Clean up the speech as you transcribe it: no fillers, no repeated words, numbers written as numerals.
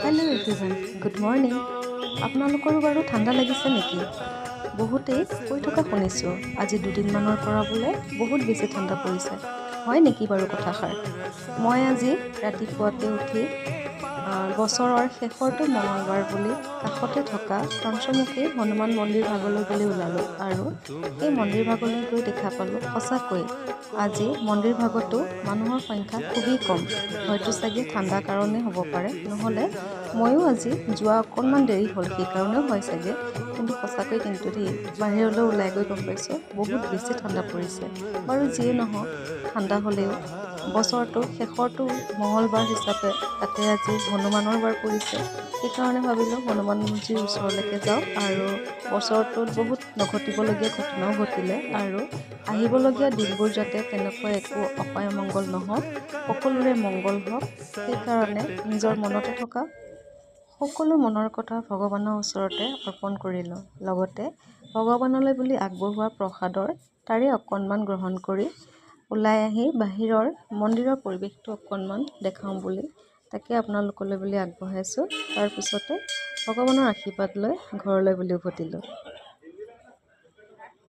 Hello' everyone, good morning. আপোনালোকৰো বাৰু ঠাণ্ডা লাগিছে নেকি? বহুতেই কৈ থকা শুনিছোঁ, আজি দুদিনমানৰ পৰা বোলে বহুত বেছি ঠাণ্ডা পৰিছে। হয় নেকি বাৰু কথাষাৰ? মই আজি ৰাতিপুৱাতে উঠি বছৰৰ শেষৰটো মঙলবাৰ বুলি কাষতে থকা পঞ্চমুখী হনুমান মন্দিৰ ভাগলৈ বুলি ওলালোঁ আৰু এই মন্দিৰ ভাগলৈ গৈ দেখা পালোঁ, সঁচাকৈ আজি মন্দিৰ ভাগতো মানুহৰ সংখ্যা খুবেই কম। হয়তো চাগে ঠাণ্ডাৰ কাৰণে হ'ব পাৰে, নহ'লে ময়ো আজি যোৱা অকণমান দেৰি হ'ল, সেইকাৰণেও হয় চাগে। কিন্তু সঁচাকৈ কিন্তু দেই, বাহিৰলৈ ওলাই গৈ গম পাইছোঁ বহুত বেছি ঠাণ্ডা পৰিছে। বাৰু যিয়ে নহওক, ঠাণ্ডা হ'লেও বছৰটো শেষৰটো মঙলবাৰ হিচাপে তাতে আজি হনুমানৰ বাৰ পৰিছে, সেইকাৰণে ভাবিলোঁ হনুমানজীৰ ওচৰলৈকে যাওঁ। আৰু বছৰটোত বহুত নঘটিবলগীয়া ঘটনাও ঘটিলে আৰু আহিবলগীয়া দিনবোৰ যাতে তেনেকুৱা একো অপায় অমংগল নহওক, সকলোৰে মংগল হওক, সেইকাৰণে নিজৰ মনতে থকা সকলো মনৰ কথা ভগৱানৰ ওচৰতে অৰ্পণ কৰিলোঁ। লগতে ভগৱানলৈ বুলি আগবঢ়োৱা প্ৰসাদৰ তাৰে অকণমান গ্ৰহণ কৰি ওলাই আহি বাহিৰৰ মন্দিৰৰ পৰিৱেশটো অকণমান দেখাওঁ বুলি তাকে আপোনালোকলৈ বুলি আগবঢ়াইছোঁ। তাৰপিছতে ভগৱানৰ আশীৰ্বাদ লৈ ঘৰলৈ বুলি উভতিলোঁ।